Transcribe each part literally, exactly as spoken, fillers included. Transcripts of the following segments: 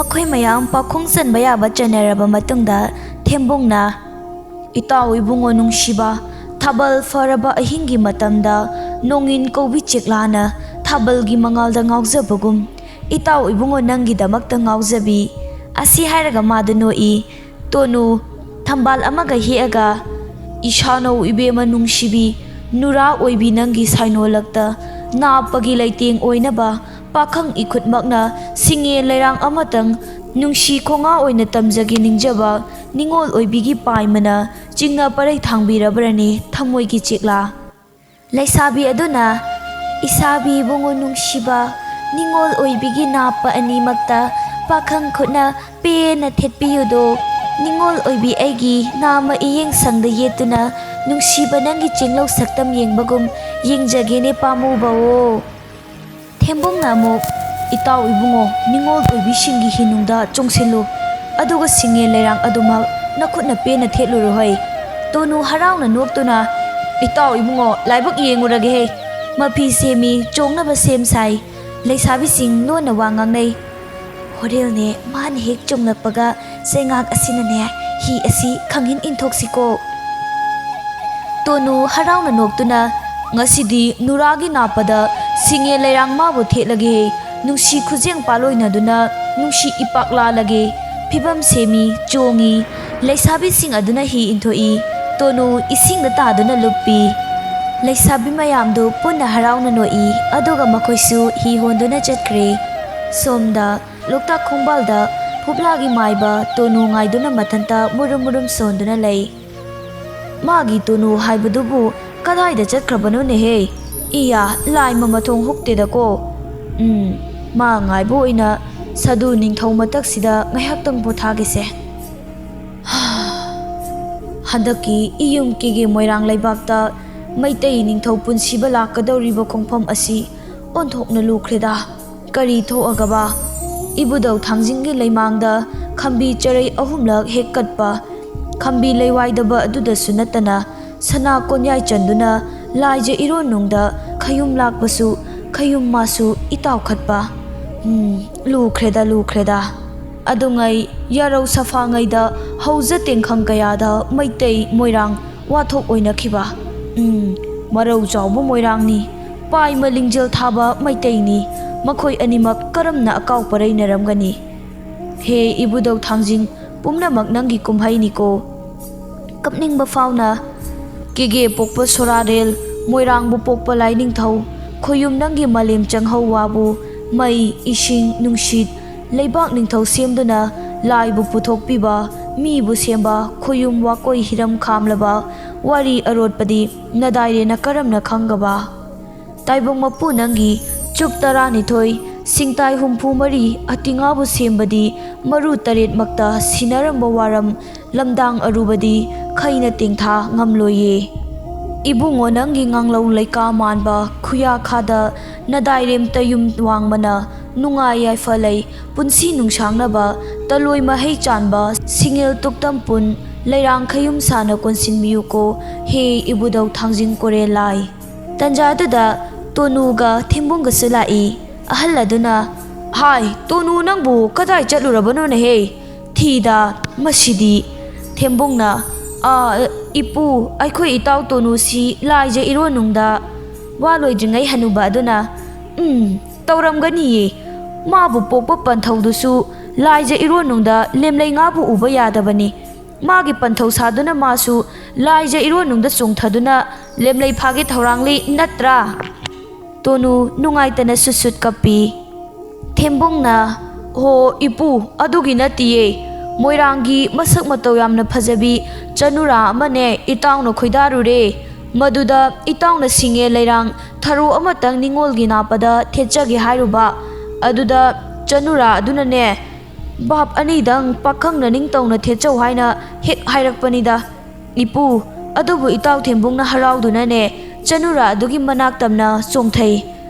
ꯃꯈꯣꯏ ꯃꯌꯥꯝ ꯄꯥꯎꯈꯨꯝ ꯆꯟꯕ ꯌꯥꯕ ꯆꯟꯅꯔꯕ ꯃꯇꯨꯡꯗ ꯊꯦꯝꯕꯨꯡꯅ, "ꯏꯇꯥꯎ ꯏꯕꯨꯡꯉꯣ ꯅꯨꯡꯁꯤꯕ, ꯊꯥꯕꯜ ꯐꯔꯕ ꯑꯍꯤꯡꯒꯤ ꯃꯇꯝꯗ ꯅꯣꯡꯏꯟ ꯀꯧꯕꯤ ꯆꯦꯛꯂꯥꯅ ꯊꯥꯕꯜꯒꯤ ꯃꯉꯥꯜꯗ ꯉꯥꯎꯖꯕꯒꯨꯝ, ꯏꯇꯥꯎ ꯏꯕꯨꯡꯉꯣ ꯅꯪꯒꯤꯗꯃꯛꯇ ꯉꯥꯎꯖꯕꯤ"꯫ ꯑꯁꯤ ꯍꯥꯏꯔꯒ ꯃꯥꯗꯨ ꯅꯣꯛꯏ꯫ ꯇꯣꯅꯨ ꯊꯝꯕꯥꯜ ꯑꯃꯒ ꯍꯦꯛꯑꯒ, "ꯏꯁꯥꯅꯧ ꯏꯕꯦꯝꯃ ꯅꯨꯡꯁꯤꯕꯤ, ꯅꯨꯔꯥ ꯑꯣꯏꯕꯤ ꯅꯪꯒꯤ ꯁꯥꯏꯅꯣꯂꯛꯇ ꯅꯥꯞꯄꯒꯤ ꯂꯩꯇꯦꯡ ꯑꯣꯏꯅꯕ ꯄꯥꯈꯪ ꯏꯈꯨꯠꯃꯛꯅ ꯁꯤꯡꯉꯦ ꯂꯩꯔꯥꯡ ꯑꯃꯇꯪ ꯅꯨꯡꯁꯤ ꯈꯣꯡꯉꯥ ꯑꯣꯏꯅ ꯇꯝꯖꯒꯦ ꯅꯤꯡꯖꯕ ꯅꯤꯉꯣꯜ ꯑꯣꯏꯕꯤꯒꯤ ꯄꯥꯏꯃꯅ ꯆꯤꯡꯅ ꯄꯔꯩ ꯊꯥꯡꯕꯤꯔꯕ꯭ꯔꯅꯤ ꯊꯃꯣꯏꯒꯤ ꯆꯦꯛꯂꯥ?" ꯂꯩꯁꯥꯕꯤ ꯑꯗꯨꯅ, "ꯏꯁꯥꯕꯤ ꯏꯕꯨꯡꯉꯣ ꯅꯨꯡꯁꯤꯕ, ꯅꯤꯉꯣꯜ ꯑꯣꯏꯕꯤꯒꯤ ꯅꯥꯞꯄ ꯑꯅꯤꯃꯛꯇ ꯄꯥꯈꯪ ꯈꯨꯠꯅ ꯄꯦꯟꯅ ꯊꯦꯠꯄꯤꯌꯨꯗꯣ꯫ ꯅꯤꯉꯣꯜ ꯑꯣꯏꯕꯤ ꯑꯩꯒꯤ ꯅꯥꯃ ꯏꯌꯦꯡ ꯁꯪꯗ ꯌꯦꯠꯇꯨꯅ ꯅꯨꯡꯁꯤꯕ ꯅꯪꯒꯤ ꯆꯦꯡꯂꯧ ꯁꯛꯇꯝ ꯌꯦꯡꯕꯒꯨꯝ ꯌꯦꯡꯖꯒꯦꯅꯦ ꯄꯥꯝꯃꯨꯕꯋꯣ"꯫ ꯊꯦꯝꯕꯨꯡꯅ ꯑꯃꯨꯛ, "ꯏꯇꯥꯎ ꯏꯕꯨꯡꯉꯣ, ꯅꯤꯉꯣꯜ ꯑꯣꯏꯕꯤꯁꯤꯡꯒꯤ ꯍꯤꯅꯨꯡꯗ ꯆꯣꯡꯁꯤꯜꯂꯨ, ꯑꯗꯨꯒ ꯁꯤꯡꯉꯦ ꯂꯩꯔꯥꯡ ꯑꯗꯨꯃꯛ ꯅꯈꯨꯠꯅ ꯄꯦꯟꯅ ꯊꯦꯠꯂꯨꯔꯣ ꯍꯩ"꯫ ꯇꯣꯅꯨ ꯍꯔꯥꯎꯅ ꯅꯣꯛꯇꯨꯅ, "ꯏꯇꯥꯎ ꯏꯕꯨꯡꯉꯣ, ꯂꯥꯏꯕꯛ ꯌꯦꯡꯉꯨꯔꯒꯦ ꯍꯩ꯫ ꯃꯐꯤ ꯁꯦꯝꯃꯤ, ꯆꯣꯡꯅꯕ ꯁꯦꯝ ꯁꯥꯏ"꯫ ꯂꯩꯁꯥꯕꯤꯁꯤꯡ ꯂꯣꯟꯅ ꯋꯥ ꯉꯥꯡꯅꯩ꯫ "ꯍꯣꯔꯦꯜꯅꯦ ꯃꯥꯅ ꯍꯦꯛ ꯆꯨꯝꯂꯛꯄꯒ ꯆꯩꯉꯥꯛ ꯑꯁꯤꯅꯅꯦ ꯍꯤ ꯑꯁꯤ ꯈꯪꯍꯤꯟ ꯏꯟꯊꯣꯛꯁꯤꯀꯣ"꯫ ꯇꯣꯅꯨ ꯍꯔꯥꯎꯅ ꯅꯣꯛꯇꯨꯅ, "ꯉꯁꯤꯗꯤ ꯅꯨꯔꯥꯒꯤ ꯅꯥꯞꯄꯗ ꯁꯤꯡꯉꯦ ꯂꯩꯔꯥꯡ ꯃꯥꯕꯨ ꯊꯦꯠꯂꯒꯦ"꯫ ꯅꯨꯡꯁꯤ ꯈꯨꯖꯦꯡ ꯄꯥꯂꯣꯏꯅꯗꯨꯅ ꯅꯨꯡꯁꯤ ꯏꯄꯥꯛ ꯂꯥꯜꯂꯒꯦ꯫ ꯐꯤꯕꯝ ꯁꯦꯝꯃꯤ, ꯆꯣꯡꯉꯤ꯫ ꯂꯩꯁꯥꯕꯤꯁꯤꯡ ꯑꯗꯨꯅ ꯍꯤ ꯏꯟꯊꯣꯛꯏ꯫ ꯇꯣꯅꯨ ꯏꯁꯤꯡꯗ ꯇꯥꯗꯨꯅ ꯂꯨꯞꯄꯤ꯫ ꯂꯩꯁꯥꯕꯤ ꯃꯌꯥꯝꯗꯨ ꯄꯨꯟꯅ ꯍꯔꯥꯎꯅ ꯅꯣꯛꯏ, ꯑꯗꯨꯒ ꯃꯈꯣꯏꯁꯨ ꯍꯤ ꯍꯣꯟꯗꯨꯅ ꯆꯠꯈ꯭ꯔꯦ꯫ ꯁꯣꯝꯗ ꯂꯣꯛꯇꯥꯛ ꯈꯣꯡꯕꯥꯜꯗ ꯐꯨꯞꯂꯥꯒꯤ ꯃꯥꯏꯕ ꯇꯣꯅꯨ ꯉꯥꯏꯗꯨꯅ ꯃꯊꯟꯇ ꯃꯨꯔꯨꯝ ꯃꯨꯔꯨꯝ ꯁꯣꯟꯗꯨꯅ ꯂꯩ꯫ ꯃꯥꯒꯤ ꯇꯣꯅꯨ ꯍꯥꯏꯕꯗꯨꯕꯨ ꯀꯗꯥꯏꯗ ꯆꯠꯈ꯭ꯔꯕꯅꯣꯅꯦꯍꯦ? ꯏꯌꯥ, ꯂꯥꯏ ꯃꯃꯊꯣꯡ ꯍꯨꯛꯇꯦꯗꯀꯣ꯫ ꯎꯝ, ꯃꯥ ꯉꯥꯏꯕ ꯑꯣꯏꯅ ꯁꯥꯗꯨ ꯅꯤꯡꯊꯧ ꯃꯊꯛꯁꯤꯗ ꯉꯥꯏꯍꯥꯛꯇꯪ ꯄꯣꯊꯥꯒꯦꯁꯦ꯫ ꯍꯟꯗꯛꯀꯤ ꯏꯌꯨꯝ ꯀꯦꯒꯦ ꯃꯣꯏꯔꯥꯡ ꯂꯩꯕꯥꯛꯇ ꯃꯩꯇꯩ ꯅꯤꯡꯊꯧ ꯄꯨꯟꯁꯤꯕ ꯂꯥꯛꯀꯗꯧꯔꯤꯕ ꯈꯣꯡꯐꯝ ꯑꯁꯤ ꯑꯣꯟꯊꯣꯛꯅ ꯂꯨꯈ꯭ꯔꯦꯗ꯫ ꯀꯔꯤ ꯊꯣꯛꯑꯒꯕ? ꯏꯕꯨꯙꯧ ꯊꯥꯡꯖꯤꯡꯒꯤ ꯂꯩꯃꯥꯡꯗ ꯈꯝꯕꯤ ꯆꯔꯩ ꯑꯍꯨꯝꯂꯛ ꯍꯦꯛ ꯀꯠꯄ, ꯈꯝꯕꯤ ꯂꯩꯋꯥꯏꯗꯕ ꯑꯗꯨꯗꯁꯨ ꯅꯠꯇꯅ, ꯁꯅꯥ ꯀꯣꯟꯌꯥꯏ ꯆꯟꯗꯨꯅ ꯂꯥꯏꯖ ꯏꯔꯣꯟꯅꯨꯡꯗ ꯈꯌꯨꯝ ꯂꯥꯛꯄꯁꯨ, ꯈꯌꯨꯝ ꯃꯥꯁꯨ ꯏꯇꯥꯎ ꯈꯠꯄ꯫ ꯎꯝ, ꯂꯨꯈ꯭ꯔꯦꯗ, ꯂꯨꯈ꯭ꯔꯦꯗ꯫ ꯑꯗꯨꯉꯩ ꯌꯥꯔꯧ ꯁꯐꯥꯉꯩꯗ ꯍꯧꯖ ꯇꯦꯡꯈꯪ ꯀꯌꯥꯗ ꯃꯩꯇꯩ ꯃꯣꯏꯔꯥꯡ ꯋꯥꯊꯣꯛ ꯑꯣꯏꯅꯈꯤꯕ꯫ ꯎꯝ, ꯃꯔꯧ ꯆꯥꯎꯕ ꯃꯣꯏꯔꯥꯡꯅꯤ꯫ ꯄꯥꯏꯃ ꯂꯤꯡꯖꯦꯜ ꯊꯥꯕ ꯃꯩꯇꯩꯅꯤ꯫ ꯃꯈꯣꯏ ꯑꯅꯤꯃꯛ ꯀꯔꯝꯅ ꯑꯀꯥꯎ ꯄꯔꯩꯅꯔꯝꯒꯅꯤ? ꯍꯦ ꯏꯕꯨꯙꯧ ꯊꯥꯡꯖꯤꯡ, ꯄꯨꯝꯅꯃꯛ ꯅꯪꯒꯤ ꯀꯨꯝꯍꯩꯅꯤꯀꯣ꯫ ꯀꯞꯅꯤꯡꯕ ꯐꯥꯎꯅ, ꯀꯦꯒꯦ ꯄꯣꯛꯄ ꯁꯣꯔꯥꯔꯦꯜ, ꯃꯣꯏꯔꯥꯡꯕꯨ ꯄꯣꯛꯄ ꯂꯥꯏꯅꯤꯡꯊꯧ, ꯈꯣꯌꯨꯝ ꯅꯪꯒꯤ ꯃꯥꯂꯦꯝ ꯆꯪꯍꯧ ꯋꯥꯕꯨ, ꯃꯩ, ꯏꯁꯤꯡ, ꯅꯨꯡꯁꯤꯠ, ꯂꯩꯕꯥꯛ ꯅꯤꯡꯊꯧ ꯁꯦꯝꯗꯨꯅ ꯂꯥꯏꯕꯨ ꯄꯨꯊꯣꯛꯄꯤꯕ, ꯃꯤꯕꯨ ꯁꯦꯝꯕ, ꯈꯣꯌꯨꯝ ꯋꯥꯀꯣꯏ ꯍꯤꯔꯝ ꯈꯥꯝꯂꯕ ꯋꯥꯔꯤ ꯑꯔꯣꯠꯄꯗꯤ ꯅꯗꯥꯏꯔꯦꯅ ꯀꯔꯝꯅ ꯈꯪꯒꯕ? ꯇꯥꯏꯕꯪ ꯃꯄꯨ ꯅꯪꯒꯤ ꯆꯨꯞ ꯇꯔꯥꯅꯤꯊꯣꯏ, ꯁꯤꯡꯇꯥꯏ ꯍꯨꯝꯐꯨ ꯃꯔꯤ, ꯑꯇꯤꯉꯥꯕꯨ ꯁꯦꯝꯕꯗꯤ ꯃꯔꯨ ꯇꯔꯦꯠꯃꯛꯇ ꯁꯤꯟꯅꯔꯝꯕ ꯋꯥꯔꯝ ꯂꯝꯗꯥꯡ ꯑꯔꯨꯕꯗꯤ ꯈꯩꯅ ꯇꯦꯡꯊꯥ ꯉꯝꯂꯣꯏꯌꯦ꯫ ꯏꯕꯨꯡꯉꯣ ꯅꯪꯒꯤ ꯉꯥꯡꯂꯧ ꯂꯩꯀꯥ ꯃꯥꯟꯕ ꯈꯨꯌꯥꯈꯥꯗ ꯅꯗꯥꯏꯔꯦꯝꯇ ꯌꯨꯝ ꯋꯥꯡꯃꯅ ꯅꯨꯡꯉꯥꯏ ꯌꯥꯏꯐ ꯂꯩ ꯄꯨꯟꯁꯤ ꯅꯨꯡꯁꯥꯡꯅꯕ ꯇꯂꯣꯏ ꯃꯍꯩ ꯆꯥꯟꯕ ꯁꯤꯡꯉꯦꯜ ꯇꯨꯛꯇꯝ ꯄꯨꯟ ꯂꯩꯔꯥꯡ ꯈꯌꯨꯝ ꯁꯥꯅ ꯀꯣꯟꯁꯤꯟꯕꯤꯌꯨꯀꯣ ꯍꯦ ꯏꯕꯨꯙꯧ ꯊꯥꯡꯖꯤꯡ ꯀꯣꯔꯦꯜ ꯂꯥꯏ꯫ ꯇꯟꯖꯥꯗꯨꯗ ꯇꯣꯅꯨꯒ ꯊꯦꯝꯕꯨꯡꯒꯁꯨ ꯂꯥꯛꯏ꯫ ꯑꯍꯜ ꯑꯗꯨꯅ, "ꯍꯥꯏ, ꯇꯣꯅꯨ ꯅꯪꯕꯨ ꯀꯗꯥꯏ ꯆꯠꯂꯨꯔꯕꯅꯣꯅꯦꯍꯦ? ꯊꯤꯗ ꯃꯁꯤꯗꯤ!" ꯊꯦꯝꯕꯨꯡꯅ, "ꯑꯥ, ꯏꯄꯨ, ꯑꯩꯈꯣꯏ ꯏꯇꯥꯎ ꯇꯣꯅꯨꯁꯤ ꯂꯥꯏꯖ ꯏꯔꯣꯟꯅꯨꯡꯗ"꯫ ꯋꯥ ꯂꯣꯏꯗ꯭ꯔꯤꯉꯩ ꯍꯅꯨꯕ ꯑꯗꯨꯅ, "ꯎꯝ, ꯇꯧꯔꯝꯒꯅꯤꯌꯦ꯫ ꯃꯥꯕꯨ ꯄꯣꯛꯄ ꯄꯟꯊꯧꯗꯨꯁꯨ ꯂꯥꯏꯖ ꯏꯔꯣꯟꯅꯨꯡꯗ ꯂꯦꯝꯂꯩ ꯉꯥꯕꯨ ꯎꯕ ꯌꯥꯗꯕꯅꯤ꯫ ꯃꯥꯒꯤ ꯄꯟꯊꯧ ꯁꯥꯗꯨꯅ ꯃꯥꯁꯨ ꯂꯥꯏꯖ ꯏꯔꯣꯟꯅꯨꯡꯗ ꯆꯣꯡꯊꯗꯨꯅ ꯂꯦꯝꯂꯩ ꯐꯥꯒꯦ ꯊꯧꯔꯥꯡꯂꯤ ꯅꯠꯇ꯭ꯔꯥ?" ꯇꯣꯅꯨ ꯅꯨꯡꯉꯥꯏꯇꯅ ꯁꯨꯠ ꯁꯨꯠ ꯀꯞꯄꯤ꯫ ꯊꯦꯝꯕꯨꯡꯅ, "ꯍꯣ ꯏꯄꯨ, ꯑꯗꯨꯒꯤ ꯅꯠꯇꯤꯌꯦ꯫ ꯃꯣꯏꯔꯥꯡꯒꯤ ꯃꯁꯛ ꯃꯇꯧ ꯌꯥꯝꯅ ꯐꯖꯕꯤ ꯆꯅꯨꯔꯥ ꯑꯃꯅꯦ ꯏꯇꯥꯎꯅ ꯈꯣꯏꯗꯥꯔꯨꯔꯦ꯫ ꯃꯗꯨꯗ ꯏꯇꯥꯎꯅ ꯁꯤꯡꯉꯦ ꯂꯩꯔꯥꯡ ꯊꯔꯣ ꯑꯃꯇꯪ ꯅꯤꯉꯣꯜꯒꯤ ꯅꯥꯞꯄꯗ ꯊꯦꯠꯆꯒꯦ ꯍꯥꯏꯔꯨꯕ꯫ ꯑꯗꯨꯗ ꯆꯅꯨꯔꯥ ꯑꯗꯨꯅꯅꯦ, ꯚꯥꯞ ꯑꯅꯤꯗꯪ ꯄꯥꯈꯪꯅ ꯅꯤꯡꯇꯧꯅ ꯊꯦꯠꯆꯧ ꯍꯥꯏꯅ ꯍꯦꯛ ꯍꯥꯏꯔꯛꯄꯅꯤꯗ꯫ ꯏꯄꯨ, ꯑꯗꯨꯕꯨ ꯏꯇꯥꯎ ꯊꯦꯝꯕꯨꯡꯅ ꯍꯔꯥꯎꯗꯨꯅꯅꯦ ꯆꯅꯨꯔꯥ ꯑꯗꯨꯒꯤ ꯃꯅꯥꯛ ꯇꯝꯅ ꯆꯣꯡꯊꯩ꯫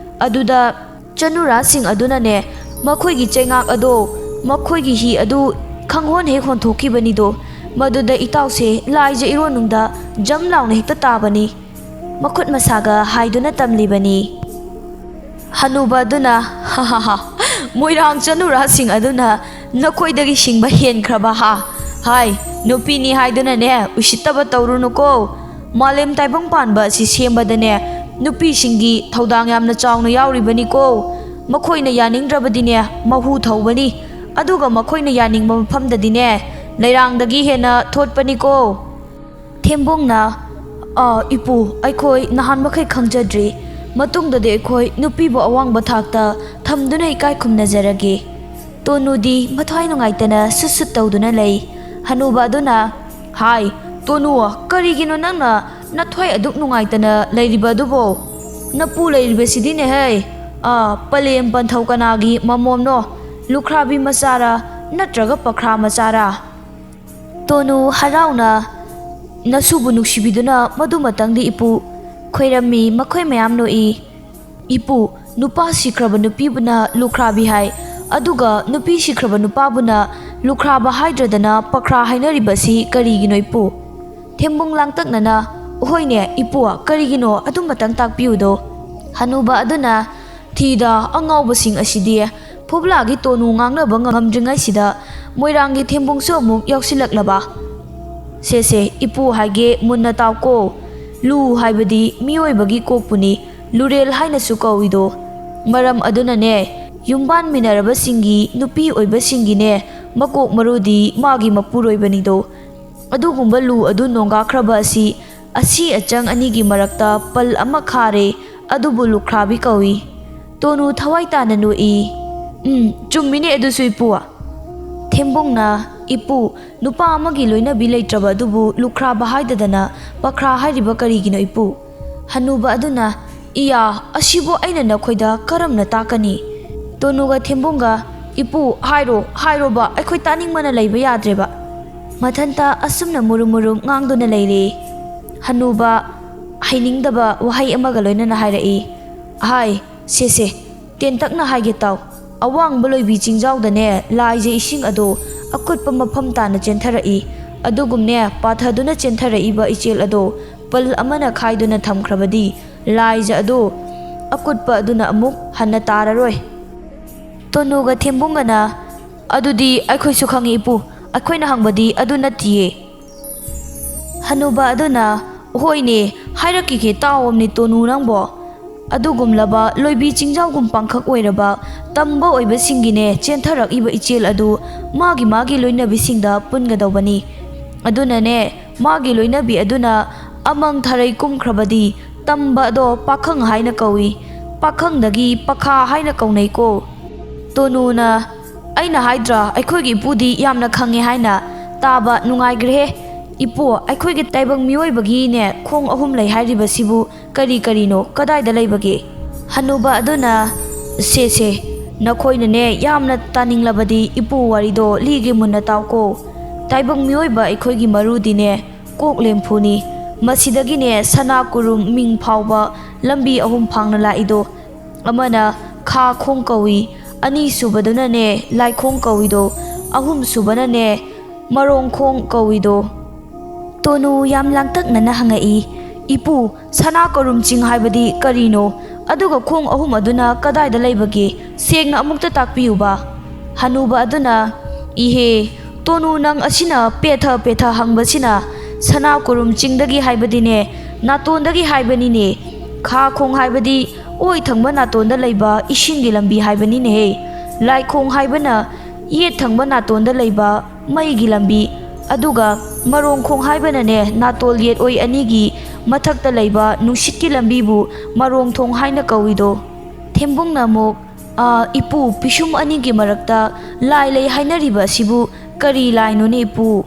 ꯑꯗꯨꯗ ꯆꯅꯨꯔꯥꯁꯤꯡ ꯑꯗꯨꯅꯅꯦ ꯃꯈꯣꯏꯒꯤ ꯆꯩꯉꯥꯛ ꯑꯗꯣ, ꯃꯈꯣꯏꯒꯤ ꯍꯤ ꯑꯗꯨ ꯈꯪꯍꯣꯟ ꯍꯦꯛ ꯍꯣꯟꯊꯣꯛꯈꯤꯕꯅꯤꯗꯣ꯫ ꯃꯗꯨꯗ ꯏꯇꯥꯎꯁꯦ ꯂꯥꯏꯖ ꯏꯔꯣꯟꯅꯨꯡꯗ ꯖꯝ ꯂꯥꯎꯅ ꯍꯦꯛꯇ ꯇꯥꯕꯅꯤ꯫ ꯃꯈꯨꯠ ꯃꯁꯥꯒ ꯍꯥꯏꯗꯨꯅ ꯇꯝꯂꯤꯕꯅꯤ꯫ ꯍꯅꯨꯕ ꯑꯗꯨꯅ, "ꯍꯥ ꯍꯥ ꯍꯥ, ꯃꯣꯏꯔꯥꯡ ꯆꯅꯨꯔꯥꯁꯤꯡ ꯑꯗꯨꯅ ꯅꯈꯣꯏꯗꯒꯤ ꯁꯤꯡꯕ ꯍꯦꯟꯈ꯭ꯔꯕ ꯍꯥ? ꯍꯥꯏ, ꯅꯨꯄꯤꯅꯤ ꯍꯥꯏꯗꯨꯅꯅꯦ ꯎꯁꯤꯠꯇꯕ ꯇꯧꯔꯨꯅꯨꯀꯣ꯫ ꯃꯥꯂꯦꯝ ꯇꯥꯏꯕꯪ ꯄꯥꯟꯕ ꯑꯁꯤ ꯁꯦꯝꯕꯗꯅꯦ ꯅꯨꯄꯤꯁꯤꯡꯒꯤ ꯊꯧꯗꯥꯡ ꯌꯥꯝꯅ ꯆꯥꯎꯅ ꯌꯥꯎꯔꯤꯕꯅꯤꯀꯣ꯫ ꯃꯈꯣꯏꯅ ꯌꯥꯅꯤꯡꯗ꯭ꯔꯕꯗꯤꯅꯦ ꯃꯍꯨ ꯊꯧꯕꯅꯤ, ꯑꯗꯨꯒ ꯃꯈꯣꯏꯅ ꯌꯥꯅꯤꯡꯕ ꯃꯐꯝꯗꯗꯤꯅꯦ ꯂꯩꯔꯥꯡꯗꯒꯤ ꯍꯦꯟꯅ ꯊꯣꯠꯄꯅꯤꯀꯣ꯫ ꯊꯦꯝꯕꯣꯡꯅ, "ꯑꯥ, ꯏꯄꯨ, ꯑꯩꯈꯣꯏ ꯅꯍꯥꯟ ꯃꯈꯩ ꯈꯪꯖꯗ꯭ꯔꯤ꯫ ꯃꯇꯨꯡꯗꯗꯤ ꯑꯩꯈꯣꯏ ꯅꯨꯄꯤꯕꯨ ꯑꯋꯥꯡꯕ ꯊꯥꯛꯇ ꯊꯝꯗꯨꯅ ꯏꯀꯥꯏ ꯈꯨꯝꯅꯖꯔꯒꯦ꯫" ꯇꯣꯅꯨꯗꯤ ꯃꯊ꯭ꯋꯥꯏ ꯅꯨꯡꯉꯥꯏꯇꯅ ꯁꯨꯠ ꯁꯨꯠ ꯇꯧꯗꯨꯅ ꯂꯩ꯫ ꯍꯅꯨꯕ ꯑꯗꯨꯅ, "ꯍꯥꯏ, ꯇꯣꯅꯨ, ꯀꯔꯤꯒꯤꯅꯣ ꯅꯪꯅ ꯅꯊ꯭ꯋꯥꯏ ꯑꯗꯨꯛ ꯅꯨꯡꯉꯥꯏꯇꯅ ꯂꯩꯔꯤꯕ ꯑꯗꯨꯕꯣ? ꯅꯄꯨ ꯂꯩꯔꯤꯕꯁꯤꯗꯤꯅꯦꯍꯦ, ꯑꯥ, ꯄꯂꯦꯝ ꯄꯟꯊꯧ ꯀꯅꯥꯒꯤ ꯃꯃꯣꯝꯅꯣ? ꯂꯨꯈ꯭ꯔꯥꯕꯤ ꯃꯆꯥꯔꯥ, ꯅꯠꯇ꯭ꯔꯒ ꯄꯈ꯭ꯔꯥ ꯃꯆꯥꯔꯥ?" ꯇꯣꯅꯨ ꯍꯔꯥꯎꯅ, "ꯅꯁꯨꯕꯨ ꯅꯨꯡꯁꯤꯕꯤꯗꯨꯅ ꯃꯗꯨꯃꯇꯪꯗꯤ ꯏꯄꯨ꯫" ꯈꯣꯏꯔꯝꯃꯤ꯫ ꯃꯈꯣꯏ ꯃꯌꯥꯝ ꯅꯣꯛꯏ꯫ "ꯏꯄꯨ, ꯅꯨꯄꯥ ꯁꯤꯈ꯭ꯔꯕ ꯅꯨꯄꯤꯕꯨꯅ ꯂꯨꯈ꯭ꯔꯥꯕꯤ ꯍꯥꯏ, ꯑꯗꯨꯒ ꯅꯨꯄꯤ ꯁꯤꯈ꯭ꯔꯕ ꯅꯨꯄꯥꯕꯨꯅ ꯂꯨꯈ꯭ꯔꯥꯕ ꯍꯥꯏꯗ꯭ꯔꯗꯅ ꯄꯈ꯭ꯔꯥ ꯍꯥꯏꯅꯔꯤꯕꯁꯤ ꯀꯔꯤꯒꯤꯅꯣ ꯏꯄꯨ?" ꯊꯦꯝꯕꯨꯡ ꯂꯥꯡꯇꯛꯅꯅ, "ꯍꯣꯏꯅꯦ ꯏꯄꯨ, ꯀꯔꯤꯒꯤꯅꯣ? ꯑꯗꯨꯃꯇꯪ ꯇꯥꯛꯄꯤꯌꯨꯗꯣ꯫" ꯍꯅꯨꯕ ꯑꯗꯨꯅ, "ꯊꯤꯗ, ꯑꯉꯥꯎꯕꯁꯤꯡ ꯑꯁꯤꯗꯤ꯫ ꯐꯨꯕꯂꯥꯒꯤ ꯇꯣꯅꯨ ꯉꯥꯡꯅꯕ ꯉꯝꯗ꯭ꯔꯤꯉꯩꯁꯤꯗ ꯃꯣꯏꯔꯥꯡꯒꯤ ꯊꯦꯝꯕꯨꯡꯁꯨ ꯑꯃꯨꯛ ꯌꯥꯎꯁꯤꯜꯂꯛꯂꯕ? ꯁꯦ ꯁꯦ, ꯏꯄꯨ ꯍꯥꯏꯒꯦ ꯃꯨꯟꯅ ꯇꯥꯎꯀꯣ꯫ ꯂꯨ ꯍꯥꯏꯕꯗꯤ ꯃꯤꯑꯣꯏꯕꯒꯤ ꯀꯣꯛꯄꯨꯅꯤ, ꯂꯨꯔꯦꯜ ꯍꯥꯏꯅꯁꯨ ꯀꯧꯏꯗꯣ꯫ ꯃꯔꯝ ꯑꯗꯨꯅꯅꯦ, ꯌꯨꯝꯕꯥꯟꯃꯤꯟꯅꯔꯕꯁꯤꯡꯒꯤ ꯅꯨꯄꯤ ꯑꯣꯏꯕꯁꯤꯡꯒꯤꯅꯦ ꯃꯀꯣꯛ ꯃꯔꯨꯗꯤ ꯃꯥꯒꯤ ꯃꯄꯨꯔꯣꯏꯕꯅꯤꯗꯣ꯫ ꯑꯗꯨꯒꯨꯝꯕ ꯂꯨ ꯑꯗꯨ ꯅꯣꯡꯒꯥꯈ꯭ꯔꯕ ꯑꯁꯤ ꯑꯁꯤ ꯑꯆꯪ ꯑꯅꯤꯒꯤ ꯃꯔꯛꯇ ꯄꯜ ꯑꯃ ꯈꯥꯔꯦ, ꯑꯗꯨꯕꯨ ꯂꯨꯈ꯭ꯔꯥꯕꯤ ꯀꯧꯏ꯫" ꯇꯣꯅꯨ ꯊꯋꯥꯏ ꯇꯥꯅ ꯅꯣꯛꯏ꯫ "ꯎꯝ, ꯆꯨꯝꯃꯤꯅꯦ ꯑꯗꯨꯁꯨ ꯏꯄꯨ꯫" ꯊꯦꯝꯕꯨꯡꯅ, "ꯏꯄꯨ, ꯅꯨꯄꯥ ꯑꯃꯒꯤ ꯂꯣꯏꯅꯕꯤ ꯂꯩꯇ꯭ꯔꯕ ꯑꯗꯨꯕꯨ ꯂꯨꯈ꯭ꯔꯥꯕ ꯍꯥꯏꯗꯗꯅ ꯄꯈ꯭ꯔꯥ ꯍꯥꯏꯔꯤꯕ ꯀꯔꯤꯒꯤꯅꯣ ꯏꯄꯨ?" ꯍꯅꯨꯕ ꯑꯗꯨꯅ, "ꯏꯌꯥ, ꯑꯁꯤꯕꯨ ꯑꯩꯅ ꯅꯈꯣꯏꯗ ꯀꯔꯝꯅ ꯇꯥꯛꯀꯅꯤ?" ꯇꯣꯅꯨꯒ ꯊꯦꯝꯕꯨꯡꯒ, "ꯏꯄꯨ, ꯍꯥꯏꯔꯣ, ꯍꯥꯏꯔꯣꯕ, ꯑꯩꯈꯣꯏ ꯇꯥꯅꯤꯡꯕꯅ ꯂꯩꯕ ꯌꯥꯗ꯭ꯔꯦꯕ꯫" ꯃꯊꯟꯇ ꯑꯁꯨꯝꯅ ꯃꯨꯔꯨꯝ ꯃꯨꯔꯨꯝ ꯉꯥꯡꯗꯨꯅ ꯂꯩꯔꯦ꯫ ꯍꯅꯨꯕ ꯍꯩꯅꯤꯡꯗꯕ ꯋꯥꯍꯩ ꯑꯃꯒ ꯂꯣꯏꯅꯅ ꯍꯥꯏꯔꯛꯏ, "ꯍꯥꯏ, ꯁꯦ ꯁꯦ, ꯇꯦꯟꯇꯛꯅ ꯍꯥꯏꯒꯦ ꯇꯥꯎ꯫ ꯑꯋꯥꯡꯕ ꯂꯣꯏꯕꯤ ꯆꯤꯡꯖꯥꯎꯗꯅꯦ ꯂꯥꯏꯖ ꯏꯁꯤꯡ ꯑꯗꯣ ꯑꯀꯨꯠꯄ ꯃꯐꯝ ꯇꯥꯅ ꯆꯦꯟꯊꯔꯛꯏ꯫ ꯑꯗꯨꯒꯨꯝꯅꯦ ꯄꯥꯊꯗꯨꯅ ꯆꯦꯟꯊꯔꯛꯏꯕ ꯏꯆꯦꯜ ꯑꯗꯣ ꯄꯜ ꯑꯃꯅ ꯈꯥꯏꯗꯨꯅ ꯊꯝꯈ꯭ꯔꯕꯗꯤ ꯂꯥꯏꯖ ꯑꯗꯣ ꯑꯀꯨꯠꯄ ꯑꯗꯨꯅ ꯑꯃꯨꯛ ꯍꯟꯅ ꯇꯥꯔꯔꯣꯏ꯫" ꯇꯣꯅꯨꯒ ꯊꯦꯝꯕꯨꯡꯒꯅ, "ꯑꯗꯨꯗꯤ ꯑꯩꯈꯣꯏꯁꯨ ꯈꯪꯉꯤ, ꯏꯄꯨ꯫ ꯑꯩꯈꯣꯏꯅ ꯍꯪꯕꯗꯤ ꯑꯗꯨ ꯅꯠꯇꯤꯌꯦ꯫" ꯍꯅꯨꯕ ꯑꯗꯨꯅ, "ꯍꯣꯏꯅꯦ, ꯍꯥꯏꯔꯛꯈꯤꯒꯦ, ꯇꯥꯎꯑꯝꯅꯦ, ꯇꯣꯅꯨ ꯅꯪꯕꯣ꯫ ꯑꯗꯨꯒꯨꯝꯂꯕ ꯂꯣꯏꯕꯤ ꯆꯤꯡꯖꯥꯎꯒꯨꯝ ꯄꯥꯡꯈꯛ ꯑꯣꯏꯔꯕ ꯇꯝꯕ ꯑꯣꯏꯕꯁꯤꯡꯒꯤꯅꯦ ꯆꯦꯟꯊꯔꯛꯏꯕ ꯏꯆꯦꯜ ꯑꯗꯨ ꯃꯥꯒꯤ ꯃꯥꯒꯤ ꯂꯣꯏꯅꯕꯤꯁꯤꯡꯗ ꯄꯨꯟꯒꯗꯧꯕꯅꯤ꯫ ꯑꯗꯨꯅꯅꯦ, ꯃꯥꯒꯤ ꯂꯣꯏꯅꯕꯤ ꯑꯗꯨꯅ ꯑꯃꯪ ꯊꯔꯩ ꯀꯨꯝꯈ꯭ꯔꯕꯗꯤ ꯇꯝꯕ ꯑꯗꯣ ꯄꯥꯈꯪ ꯍꯥꯏꯅ ꯀꯧꯏ꯫ ꯄꯥꯈꯪꯗꯒꯤ ꯄꯥꯈꯥ ꯍꯥꯏꯅ ꯀꯧꯅꯩꯀꯣ꯫" ꯇꯣꯅꯨꯅ, "ꯑꯩꯅ ꯍꯥꯏꯗ꯭ꯔꯥ, ꯑꯩꯈꯣꯏꯒꯤ ꯏꯄꯨꯗꯤ ꯌꯥꯝꯅ ꯈꯪꯉꯦ ꯍꯥꯏꯅ? ꯇꯥꯕ ꯅꯨꯡꯉꯥꯏꯈ꯭ꯔꯦꯍꯦ꯫ ꯏꯄꯨ, ꯑꯩꯈꯣꯏꯒꯤ ꯇꯥꯏꯕꯪ ꯃꯤꯑꯣꯏꯕꯒꯤꯅꯦ ꯈꯣꯡ ꯑꯍꯨꯝ ꯂꯩ ꯍꯥꯏꯔꯤꯕꯁꯤꯕꯨ ꯀꯔꯤ ꯀꯔꯤꯅꯣ? ꯀꯗꯥꯏꯗ ꯂꯩꯕꯒꯦ?" ꯍꯅꯨꯕ ꯑꯗꯨꯅ, "ꯁꯦ ꯁꯦ, ꯅꯈꯣꯏꯅꯅꯦ ꯌꯥꯝꯅ ꯇꯥꯅꯤꯡꯂꯕꯗꯤ ꯏꯄꯨ ꯋꯥꯔꯤꯗꯣ ꯂꯤꯒꯦ, ꯃꯨꯟꯅ ꯇꯥꯎꯀꯣ꯫ ꯇꯥꯏꯕꯪ ꯃꯤꯑꯣꯏꯕ ꯑꯩꯈꯣꯏꯒꯤ ꯃꯔꯨꯗꯤꯅꯦ ꯀꯣꯛ ꯂꯦꯝꯐꯨꯅꯤ꯫ ꯃꯁꯤꯗꯒꯤꯅꯦ ꯁꯅꯥ ꯀꯨꯔꯨꯝ ꯃꯤꯡ ꯐꯥꯎꯕ ꯂꯝꯕꯤ ꯑꯍꯨꯝ ꯐꯥꯡꯅ ꯂꯥꯛꯏꯗꯣ꯫ ꯑꯃꯅ ꯈꯥ ꯈꯣꯡ ꯀꯧꯏ, ꯑꯅꯤꯁꯨꯕꯗꯨꯅꯅꯦ ꯂꯥꯏꯈꯣꯡ ꯀꯧꯏꯗꯣ, ꯑꯍꯨꯝꯁꯨꯕꯅꯅꯦ ꯃꯔꯣꯡꯈꯣꯡ ꯀꯧꯏꯗꯣ꯫" ꯇꯣꯅꯨ ꯌꯥꯝ ꯂꯥꯡꯇꯛꯅꯅ ꯍꯪꯉꯛꯏ, "ꯏꯄꯨ, ꯁꯅꯥ ꯀꯔꯨꯝ ꯆꯤꯡ ꯍꯥꯏꯕꯗꯤ ꯀꯔꯤꯅꯣ? ꯑꯗꯨꯒ ꯈꯣꯡ ꯑꯍꯨꯝ ꯑꯗꯨꯅ ꯀꯗꯥꯏꯗ ꯂꯩꯕꯒꯦ? ꯁꯦꯡꯅ ꯑꯃꯨꯛꯇ ꯇꯥꯛꯄꯤꯌꯨꯕ꯫" ꯍꯅꯨꯕ ꯑꯗꯨꯅ, "ꯏꯍꯦ, ꯇꯣꯅꯨ, ꯅꯪ ꯑꯁꯤꯅ ꯄꯦꯊ ꯄꯦꯊ ꯍꯪꯕꯁꯤꯅ꯫ ꯁꯅꯥ ꯀꯨꯔꯨꯝ ꯆꯤꯡꯗꯒꯤ ꯍꯥꯏꯕꯗꯤꯅꯦ, ꯅꯥꯇꯣꯟꯗꯒꯤ ꯍꯥꯏꯕꯅꯤꯅꯦ꯫ ꯈꯥ ꯈꯣꯡ ꯍꯥꯏꯕꯗꯤ ꯑꯣꯏ ꯊꯪꯕ ꯅꯥꯇꯣꯟꯗ ꯂꯩꯕ ꯏꯁꯤꯡꯒꯤ ꯂꯝꯕꯤ ꯍꯥꯏꯕꯅꯤꯅꯦꯍꯦ꯫ ꯂꯥꯏꯈꯣꯡ ꯍꯥꯏꯕꯅ ꯌꯦꯠ ꯊꯪꯕ ꯅꯥꯇꯣꯟꯗ ꯂꯩꯕ ꯃꯩꯒꯤ ꯂꯝꯕꯤ, ꯑꯗꯨꯒ ꯃꯔꯣꯡꯈꯣꯡ ꯍꯥꯏꯕꯅꯅꯦ ꯅꯥꯇꯣꯜ ꯌꯦꯠ ꯑꯣꯏ ꯑꯅꯤꯒꯤ ꯃꯊꯛꯇ ꯂꯩꯕ ꯅꯨꯡꯁꯤꯠꯀꯤ ꯂꯝꯕꯤꯕꯨ ꯃꯔꯣꯡꯊꯣꯡ ꯍꯥꯏꯅ ꯀꯧꯏꯗꯣ꯫" ꯊꯦꯝꯕꯨꯡꯅ ꯑꯃꯨꯛ, "ꯑ, ꯏꯄꯨ, ꯄꯤꯁꯨꯝ ꯑꯅꯤꯒꯤ ꯃꯔꯛꯇ ꯂꯥꯏ ꯂꯩ ꯍꯥꯏꯅꯔꯤꯕ ꯑꯁꯤꯕꯨ ꯀꯔꯤ ꯂꯥꯏꯅꯣꯅꯦ, ꯏꯄꯨ?"